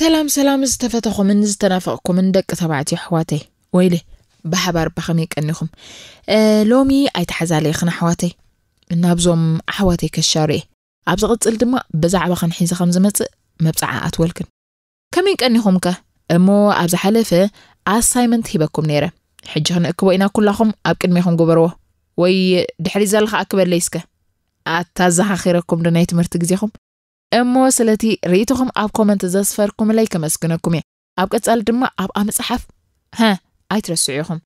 ሰላም ሰላም፣ ዝተፈተኹምን ዝተናፈቕኩምን ደቂ ተባዕትዮ ኣሕዋተይ፣ ወይለ፣ ብሓባር ብኸመይ ቀኒኹም? እ፣ ሎሚ ኣይተሓዛለይኽን ኣሕዋተይ። ናብዞም ኣሕዋተይ ከሻሩ እየ። ኣብ ዝቕጽል ድማ ብዛዕባኽን ሒዘ ከም ዝመጽእ መብጽዓ ኣትወልክን። ከመይ ቀኒኹም ከ? እሞ ኣብ ዝሓለፈ ኣሳይመንት ሂበኩም ነይረ። ሕጂ ክንእክቦ ኢና፣ ኩላኹም ኣብ ቅድሜኹም ግበርዎ። ወይ ድሕሪ ዘለኻ ኣክበለይ እስከ። ኣታዘኻኺረኩም ዶ ናይ ትምህርቲ ግዜኹም? እሞ ስለቲ ርእይቶኹም ኣብ ኮመንት ዘስፈርኩምለይ ከመስግነኩም እየ። ኣብ ቀጻሊ ድማ ኣብኣ ምጽሓፍ፣ ሃ፣ ኣይትረስዑ ኢኹም።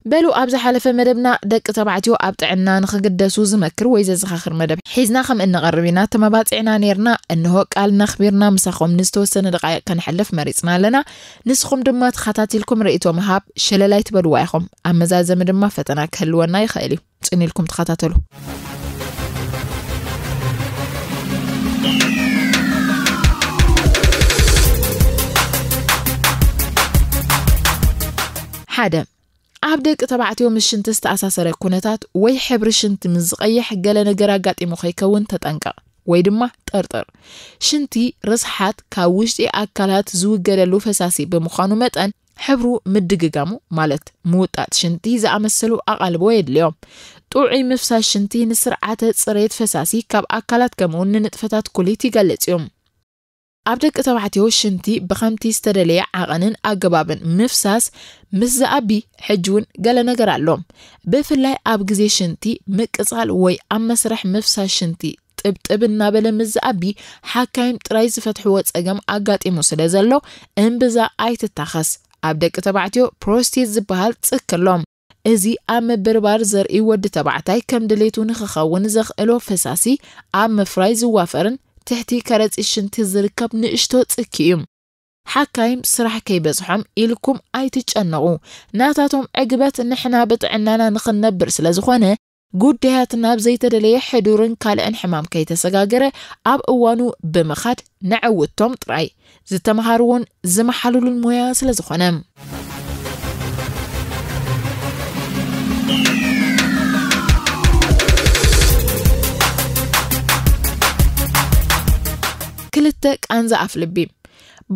በሉ፣ ኣብ ዝሓለፈ መደብና ደቂ ተባዕትዮ ኣብ ጥዕና ንኽግደሱ ዝመክር ወይ ዘዘኻኽር መደብ ሒዝና ከም እንቐርብ ኢና ተመባጺዕና ነይርና። እንሆ ቃል ነኽቢርና ምሳኹም ንዝተወሰነ ደቃይቕ ከነሕልፍ መሪጽና ኣለና። ንስኹም ድማ ተኸታቲልኩም ርእይቶ ምሃብ ሸለል ኣይትበልዋ ኢኹም። ኣብ መዛዘሚ ድማ ፈተና ክህልወና ይኽእል እዩ። ጽን ኢልኩም ተኸታተሉ። ሓደ፣ ኣብ ደቂ ተባዕትዮ ምስ ሽንቲ ዝተኣሳሰረ ኩነታት ወይ ሕብሪ ሽንቲ ምስ ዝቐይሕ ገለ ነገር ኣጋጢሙ ከይከውን ተጠንቀቕ ወይ ድማ ጠርጥር። ሽንቲ ርስሓት ካብ ውሽጢ ኣካላት ዝውገደሉ ፈሳሲ ብምዃኑ መጠን፣ ሕብሩ ምድግጋሙ፣ ማለት ምውጣጥ ሽንቲ ዝኣመሰሉ ኣቓልቦ የድልዮም። ጥዑይ ምፍሳስ ሽንቲ ንስርዓተ ጽሬት ፈሳሲ ካብ ኣካላት ከምኡውን ንንጥፈታት ኩሊት ይገልጽ እዩ። ኣብ ደቂ ተባዕትዮ ሽንቲ ብኸምቲ ዝተደለየ ዓቐንን ኣገባብን ምፍሳስ ምስ ዝኣቢ፣ ሕጂ እውን ገለ ነገር ኣሎ። ብፍላይ ኣብ ግዜ ሽንቲ ምቅጻል ወይ ኣብ መስርሕ ምፍሳስ ሽንቲ ጥብጥብ እናበለ ምስ ዝኣቢ፣ ሓካይም ጥራይ ዝፈትሕዎ ጸገም ኣጋጢሙ ስለ ዘሎ፣ እምብዛ ኣይትታኸስ። ኣብ ደቂ ተባዕትዮ ፕሮስቴት ዝበሃል ጽኪ ኣሎ። እዚ ኣብ ምብርባር ዘርኢ ወዲ ተባዕታይ ከም ድሌቱ ንኽኸውን ዘኽእሎ ፈሳሲ ኣብ ምፍራይ ዝዋፈርን ትሕቲ ከረጺት ሽንቲ ዝርከብ ንእሽቶ ጽኪ እዩ። ሓካይም ስራሕ ከይበዝሖም ኢልኩም ኣይትጨነቑ። ናታቶም ዕግበት ንሕና ብጥዕናና ንኽንነብር ስለ ዝኾነ፣ ጉዳያት ናብ ዘይተደለየ ሕዱርን ካልእን ሕማም ከይተሰጋገረ ኣብ እዋኑ ብምኻድ ነዐውቶም ጥራይ። ዝተምሃርዎን ዝመሓሉሉን ሞያ ስለ ዝኾነ። ክልተ፣ ቃንዛ ኣፍ ልቢ።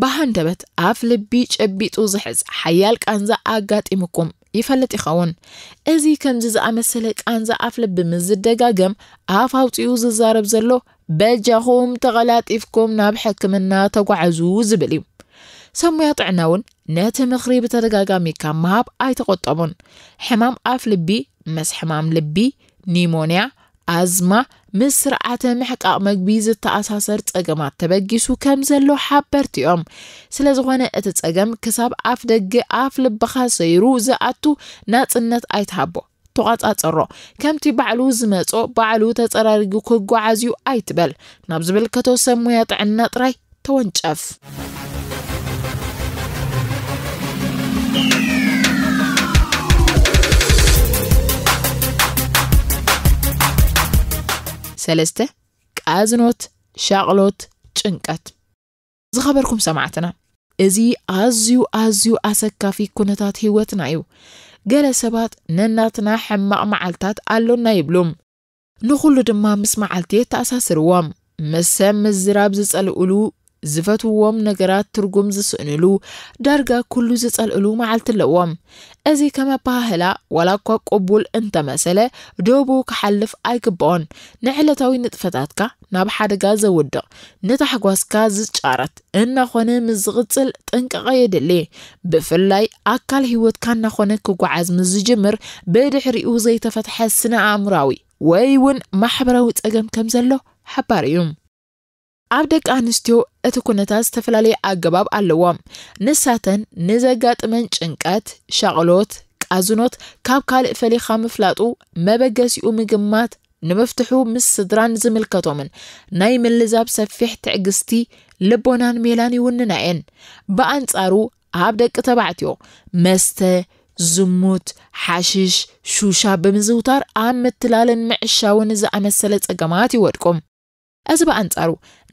ብሃንደበት ኣፍ ልቢ ጨቢጡ ዝሕዝ ሓያል ቃንዛ ኣጋጢሙኩም ይፈልጥ ይኸውን። እዚ ከምዚ ዝኣመሰለ ቃንዛ ኣፍ ልቢ ምስ ዝደጋገም፣ ኣፍ ኣውጺኡ ዝዛረብ ዘሎ፣ "በጃኹም ተቐላጢፍኩም ናብ ሕክምና ተጓዓዙ" ዝብል እዩ። ሰብ ሞያ ጥዕና እውን ነቲ ምኽሪ ብተደጋጋሚ ካብ ምሃብ ኣይተቖጠቡን። ሕማም ኣፍ ልቢ ምስ ሕማም ልቢ፣ ኒሞንያ፣ ኣዝማ፣ ምስ ስርዓተ ምሕቃቕ መግቢ ዝተኣሳሰር ጸገማት ተበጊሱ ከም ዘሎ ሓበርቲ እዮም። ስለ ዝኾነ እቲ ጸገም ክሳብ ኣፍ ደገ ኣፍ ልብኻ ሰይሩ ዝኣቱ ናጽነት ኣይትሃቦ። ተቋጻጸሮ። ከምቲ ባዕሉ ዝመጾ ባዕሉ ተጸራሪጉ ክጓዓዝ እዩ ኣይትበል። ናብ ዝምልከቶ ሰብ ሞያ ጥዕና ጥራይ ተወንጨፍ። ሰለስተ፣ ቃዝኖት፣ ሻቕሎት፣ ጭንቀት። ዝኸበርኩም ሰማዕትና፣ እዚ ኣዝዩ ኣዝዩ ኣሰካፊ ኩነታት ህይወትና እዩ። ገለ ሰባት ነናትና ሕማቕ መዓልታት ኣሎና ይብሉ። ንኹሉ ድማ ምስ መዓልቲ የተኣሳስርዎም። ምስ ሰብ ምዝራብ ዝጸልእሉ፣ ዝፈትውዎም ነገራት ትርጉም ዝስእንሉ፣ ዳርጋ ኩሉ ዝጸልእሉ መዓልቲ ኣለዎም። እዚ ከም ኣበሃህላ ዋላ እኳ ቅቡል እንተመሰለ፣ ዶቡ ክሓልፍ ኣይግብኦን። ንዕለታዊ ንጥፈታትካ ናብ ሓደጋ ዘውድቕ፣ ንታሕጓስካ ዝጫረት እናኾነ ምስ ዝቕጽል ጥንቃቐ የድሊ። ብፍላይ ኣካል ህይወትካ እናኾነ ክጓዓዝ ምስ ዝጅምር፣ ብድሕሪኡ ዘይተፈትሐ ስነ ኣእምራዊ ወይ እውን ማሕበራዊ ጸገም ከም ዘሎ ሓባር እዩ። ኣብ ደቂ ኣንስትዮ እቲ ኩነታት ዝተፈላለየ ኣገባብ ኣለዎ። ንሳተን ንዘጋጥመን ጭንቀት፣ ሻቕሎት፣ ቃዝኖት ካብ ካልእ ፈሊኻ ምፍላጡ፣ መበገሲኡ ምግማት፣ ንምፍትሑ ምስ ስድራን ዝምልከቶምን ናይ ምልዛብ ሰፊሕ ትዕግስቲ፣ ልቦናን ሜላን ይውንና እየን። ብኣንጻሩ ኣብ ደቂ ተባዕትዮ መስተ፣ ዝሙት፣ ሓሽሽ፣ ሹሻ ብምዝውታር ኣብ ምትላልን ምዕሻውን ዝኣመሰለ ጸገማት ይወድቁ። እዚ ብኣንጻሩ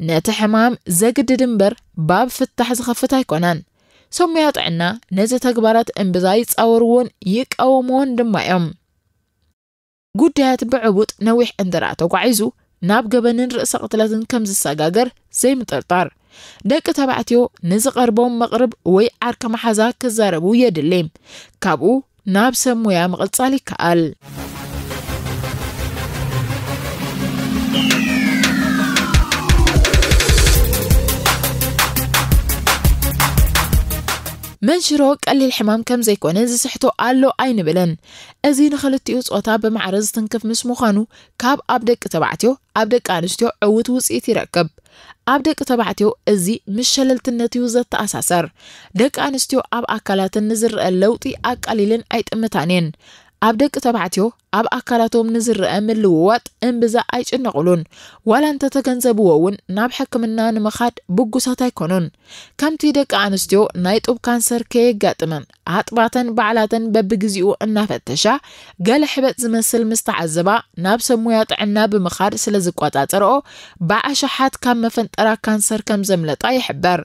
ነቲ ሕማም ዘግድድ እምበር ባብ ፍታሕ ዝኸፍት ኣይኮነን። ሰብ ሞያ ጥዕና ነዚ ተግባራት እምብዛ ይጻወርዎን ይቃወምዎን ድማ እዮም። ጉዳያት ብዕቡጥ ነዊሕ እንተ ደኣ ተጓዒዙ፣ ናብ ገበንን ርእሰ ቅትለትን ከም ዝሰጋገር ዘይምጥርጣር። ደቂ ተባዕትዮ ንዝቐርቦም መቕርብ ወይ ዓርኪ መሓዛ ክዛረቡ የድሊ። ካብኡ ናብ ሰብ ሞያ ምቕጻል ይከኣል። መንሽሮ ቀሊል ሕማም ከም ዘይኮነ ዝስሕቶ ኣሎ ኣይንብልን። እዚ ንኽልቲኡ ጾታ ብማዕረ ዝትንክፍ ምስ ምዃኑ፣ ካብ ኣብ ደቂ ተባዕትዮ ኣብ ደቂ ኣንስትዮ ዕዉት ውጽኢት ይረክብ። ኣብ ደቂ ተባዕትዮ እዚ ምስ ሸለልትነት እዩ ዘተኣሳሰር። ደቂ ኣንስትዮ ኣብ ኣካላተን ንዝረአ ለውጢ ኣቃሊለን ኣይጥምታን እየን። ኣብ ደቂ ተባዕትዮ ኣብ ኣካላቶም ንዝረአ ምልውዋጥ እምብዛ ኣይጭነቕሉን። ዋላ እንተተገንዘብዎ እውን ናብ ሕክምና ንምኻድ ብጉሳት ኣይኮኑን። ከምቲ ደቂ ኣንስትዮ ናይ ጡብ ካንሰር ከየጋጥመን ኣጥባተን ባዕላተን በብግዚኡ እናፈተሻ፣ ገለ ሕበጥ ዝመስል ምስ ተዓዘባ ናብ ሰብ ሞያ ጥዕና ብምኻድ ስለ ዝቆጻጸርኦ፣ ብኣሽሓት ካብ መፈንጠራ ካንሰር ከም ዘምለጣ ይሕበር።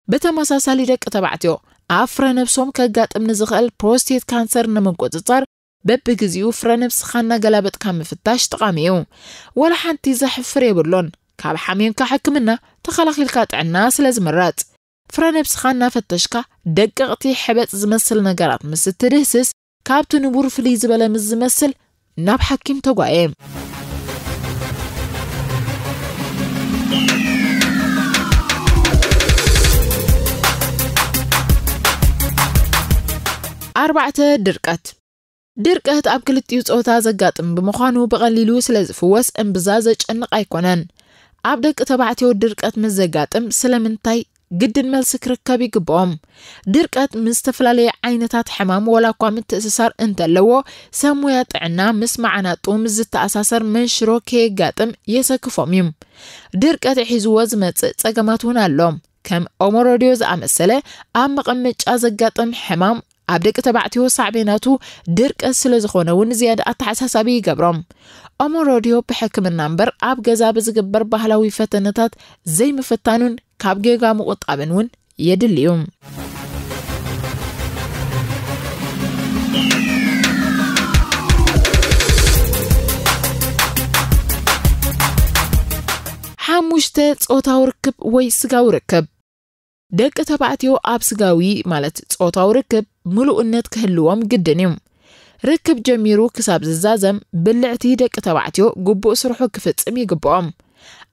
ብተመሳሳሊ ደቂ ተባዕትዮ ኣብ ፍረ ነብሶም ከጋጥም ንዝኽእል ፕሮስቴት ካንሰር ንምቁጽጻር በብግዚኡ ፍረ ነብስኻ እናገላበጥካ ምፍታሽ ጠቓሚ እዩ። ወላ ሓንቲ ዘሕፍር የብሉን። ካብ ሓሚምካ ሕክምና፣ ተኸላኺልካ ጥዕና ስለ ዝምረጽ። ፍረ ነብስኻ እናፈተሽካ ደቀቕቲ ሕበጥ ዝመስል ነገራት ምስ እትድህስስ፣ ካብቲ ንቡር ፍልይ ዝበለ ምስ ዝመስል ናብ ሓኪም ተጓየ። ኣርባዕተ፣ ድርቀት። ድርቀት ኣብ ክልቲኡ ጾታ ዘጋጥም ብምዃኑ ብቐሊሉ ስለ ዝፍወስ እምብዛ ዘጨንቕ ኣይኮነን። ኣብ ደቂ ተባዕትዮ ድርቀት ምስ ዘጋጥም ስለምንታይ ግድን መልሲ ክርከብ ይግብኦም። ድርቀት ምስ ዝተፈላለየ ዓይነታት ሕማም ዋላ እኳ ምትእስሳር እንተለዎ፣ ሰብ ሞያ ጥዕና ምስ መዓናጡ ምስ ዝተኣሳሰር መንሽሮ ከየጋጥም የሰክፎም እዩ። ድርቀት ሒዝዎ ዝመጽእ ጸገማት እውን ኣሎ። ከም ኦሞሮድዮ ዝኣመሰለ ኣብ መቐመጫ ዘጋጥም ሕማም ኣብ ደቂ ተባዕትዮ ሳዕቤናቱ ድርቀት ስለ ዝኾነ እውን ዝያዳ ኣተሓሳሳቢ ይገብሮም። ኦሞሮድዮ ብሕክምና እምበር ኣብ ገዛ ብዝግበር ባህላዊ ፈተነታት ዘይምፍታኑን ካብ ጌጋ ምቑጣብን እውን የድልዩ። ሓሙሽተ፣ ጾታዊ ርክብ ወይ ስጋዊ ርክብ። ደቂ ተባዕትዮ ኣብ ስጋዊ፣ ማለት ጾታዊ ርክብ፣ ምሉእነት ክህልዎም ግድን እዩ። ርክብ ጀሚሩ ክሳብ ዝዛዘም፣ ብልዕቲ ደቂ ተባዕትዮ ግቡእ ስርሑ ክፍጽም ይግብኦም።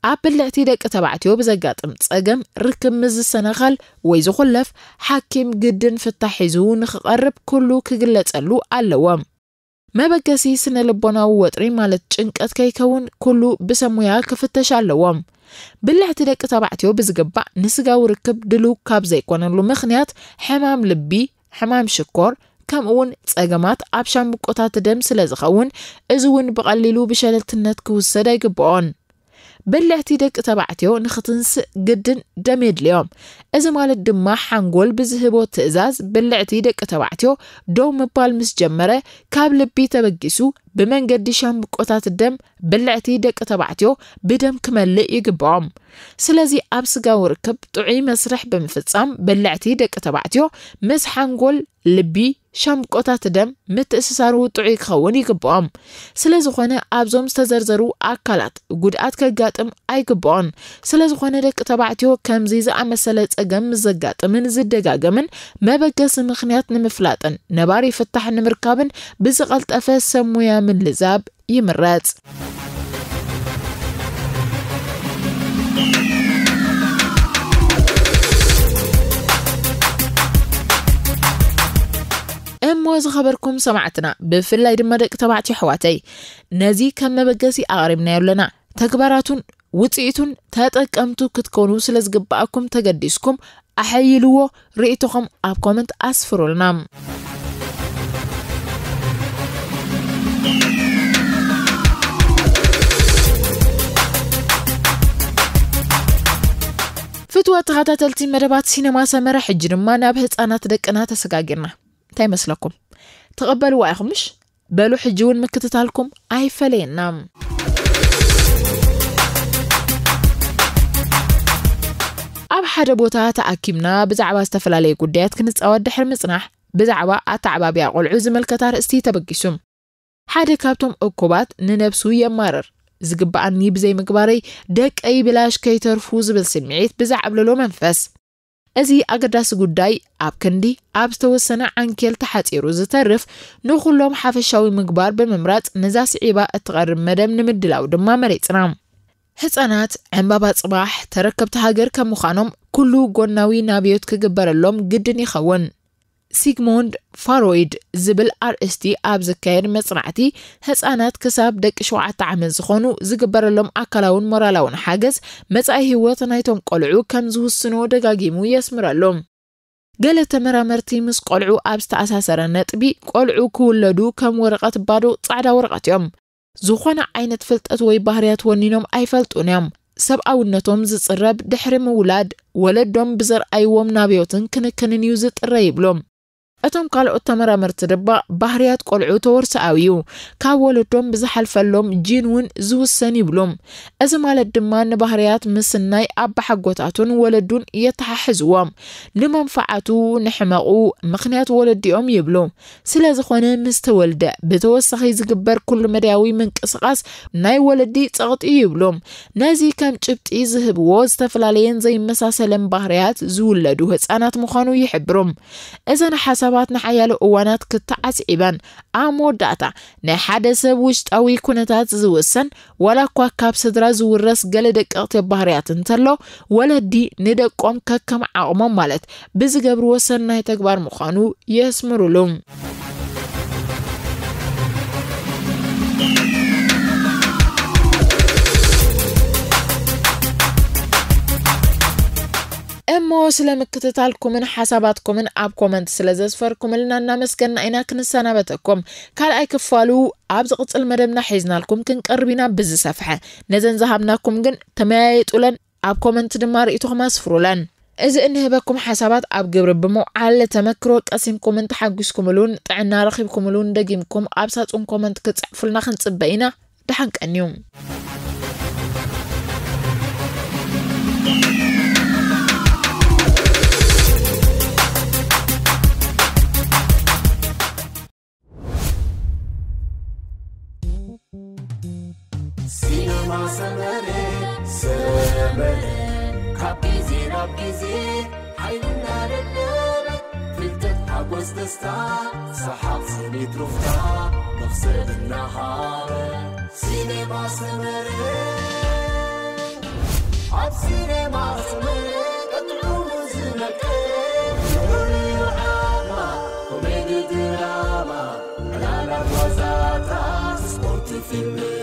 ኣብ ብልዕቲ ደቂ ተባዕትዮ ብዘጋጥም ጸገም ርክብ ምስ ዝሰናኸል ወይ ዝኹለፍ፣ ሓኪም ግድን ፍታሕ ሒዙ ንኽቐርብ ኩሉ ክግለጸሉ ኣለዎ። መበገሲ ስነ ልቦናዊ ወጥሪ፣ ማለት ጭንቀት ከይከውን ኩሉ ብሰብ ሞያ ክፍተሽ ኣለዎም። ብልዕቲ ደቂ ተባዕትዮ ብዝግባእ ንስጋዊ ርክብ ድሉው ካብ ዘይኮነሉ ምኽንያት፣ ሕማም ልቢ፣ ሕማም ሽኮር፣ ከምኡ እውን ጸገማት ኣብ ሻምብቆታት ደም ስለ ዝኸውን፣ እዚ እውን ብቐሊሉ ብሸለልትነት ክውሰድ ኣይግብኦን። ብልዕቲ ደቂ ተባዕትዮ ንኽትንስእ ግድን ደም የድልዮም። እዚ ማለት ድማ ሓንጎል ብዝህቦ ትእዛዝ ብልዕቲ ደቂ ተባዕትዮ ደው ምባል ምስ ጀመረ፣ ካብ ልቢ ተበጊሱ ብመንገዲ ሻምብቆታት ደም ብልዕቲ ደቂ ተባዕትዮ ብደም ክመልእ ይግብኦም። ስለዚ ኣብ ስጋዊ ርክብ ጥዑይ መስርሕ ብምፍጻም ብልዕቲ ደቂ ተባዕትዮ ምስ ሓንጎል፣ ልቢ፣ ሻምብቆታት ደም ምትእስሳሩ ጥዑይ ክኸውን ይግብኦም። ስለ ዝኾነ ኣብዞም ዝተዘርዘሩ ኣካላት ጉድኣት ከጋጥም ኣይግብኦን። ስለ ዝኾነ ደቂ ተባዕትዮ ከምዚ ዝኣመሰለ ጸገም ምስ ዘጋጥምን ዝደጋገምን መበገሲ ምኽንያት ንምፍላጥን ነባሪ ፍታሕ ንምርካብን ብዝቐልጠፈ ሰብ ሞያ ምልዛብ ይምረጽ። እሞ ዝኸበርኩም ሰማዕትና፣ ብፍላይ ድማ ደቂ ተባዕትዮ ኣሕዋተይ፣ ነዚ ከም መበገሲ ኣቕሪብናዮ ኣለና። ተግባራቱን ውጽኢቱን ተጠቀምቱ ክትኮኑ ስለ ዝግብኣኩም ተገዲስኩም ኣሐይልዎ፣ ርእይቶኹም ኣብ ኮመንት ኣስፍሩልና። ፍትወት ተኸታተልቲ መደባት ሲነማ ሰመረ፣ ሕጂ ድማ ናብ ህጻናት ደቅና ተሰጋጊርና። እንታይ ይመስለኩም? ተቐበልዋ ኢኹም ምሽ? በሉ ሕጂ እውን ምክትታልኩም ኣይፈለየና። ኣብ ሓደ ቦታ ተኣኪብና ብዛዕባ ዝተፈላለየ ጉዳያት ክንጻወት ድሕሪ ምጽናሕ፣ ብዛዕባ ኣተዓባብያ ቆልዑ ዝምልከት ኣርእስቲ ተበጊሱ። ሓደ ካብቶም እኩባት ንነብሱ የማርር። ዝግባኣኒ ብዘይምግባረይ ደቀይ ብላሽ ከይተርፉ ዝብል ስምዒት ብዘዕብለሎ መንፈስ። እዚ ኣገዳሲ ጉዳይ ኣብ ክንዲ ኣብ ዝተወሰነ ዓንኬል ተሓጺሩ ዝተርፍ ንኹሎም ሓፈሻዊ ምግባር ብምምራጽ ነዛ ስዒባ እትቐርብ መደብ ንምድላው ድማ መሪጽና። ህጻናት ዕምባባ ጽባሕ ተረከብቲ ሃገር ከም ምዃኖም ኩሉ ጎናዊ ናብዮት ክግበረሎም ግድን ይኸውን። ሲግሞንድ ፋሮይድ ዝብል ኣርእስቲ ኣብ ዝካየድ መጽናዕቲ ህጻናት ክሳብ ደቂ ሸውዓተ ዓመት ዝኾኑ ዝግበረሎም ኣካላውን ሞራላውን ሓገዝ መጻኢ ህይወት ናይቶም ቆልዑ ከም ዝውስኖ ደጋጊሙ የስምረሎም። ገለ ተመራመርቲ ምስ ቆልዑ ኣብ ዝተኣሳሰረ ነጥቢ ቆልዑ ክውለዱ ከም ወረቐት ባዶ ጻዕዳ ወረቐት እዮም። ዝኾነ ዓይነት ፍልጠት ወይ ባህርያት ወኒኖም ኣይፈልጡን እዮም። ሰብኣውነቶም ዝጽረብ ድሕሪ ምውላድ ወለዶም ብዘርኣይዎም ናብዮትን ክንክንን እዩ ዝጥረ ይብሎም። እቶም ካልኦት ተመራመርቲ ድማ ባህርያት ቆልዑ ተወርሰኣዊ እዩ፣ ካብ ወለዶም ብዝሓልፈሎም ጂን እውን ዝውሰን ይብሉ። እዚ ማለት ድማ ንባህርያት ምስናይ ኣባሓጎታቱን ወለዱን የተሓሕዝዎም። ንመንፈዓቱ ንሕመቑ ምኽንያት ወለዲኦም ይብሉ። ስለ ዝኾነ ምስ ተወልደ ብተወሳኺ ዝግበር ኩሉ መዳያዊ ምንቅስቓስ ናይ ወለዲ ጸቕጢ ይብሉ። ነዚ ከም ጭብጢ ዝህብዎ ዝተፈላለየን ዘይመሳሰለን ባህርያት ዝውለዱ ህጻናት ምዃኑ ይሕብሩ። እዘን ሓሳባት ንሓያሎ እዋናት ክተዓስዒበን ኣብ መወዳእታ ናይ ሓደ ሰብ ውሽጣዊ ኩነታት ዝውሰን ዋላ እኳ ካብ ስድራ ዝውረስ ገለ ደቀቕቲ ባህርያት እንተሎ ወለዲ ንደቆም ከከም ዓቕሞም ማለት ብዝገብርዎ ሰናይ ተግባር ምዃኑ የስምሩሉ። እሞ ስለ ምክትታልኩምን ሓሳባትኩምን ኣብ ኮመንት ስለ ዘስፈርኩምልና እናመስገና ኢና ክንሰናበተኩም። ካልኣይ ክፋሉ ኣብ ዝቕጽል መደብና ሒዝናልኩም ክንቀርብ ኢና ብዝሰፍሐ። ነዘን ዝሃብናኩም ግን ተመያየጡለን፣ ኣብ ኮመንት ድማ ርእይቶኹም ኣስፍሩለን። እዚ እንህበኩም ሓሳባት ኣብ ግብሪ ብምውዓል ተመክሮ ቀሲምኩምን ተሓጒስኩምሉን ጥዕና ረኺብኩምሉን ደጊምኩም ኣብ ሳጹን ኮመንት ክትጽሕፉልና ክንጽበ ኢና። ደሓን ቀንዩ። ሲነማ ሰመረ ሰመረ ካብ ግዜ ናብ ግዜ ሓይልና ደለበ ፍልጠት ሓጎስ ደስታ ሰሓቕ ስኒት ሩፍታ መኽሰብ እናሃበ ሲነማ ሰመረ ኣብ ሲነማ ሰመረ ቀጥዑ ዝነቀ ኮሜዲ ድራማ ዕላላት ዋዛታት ስፖርት ፊልም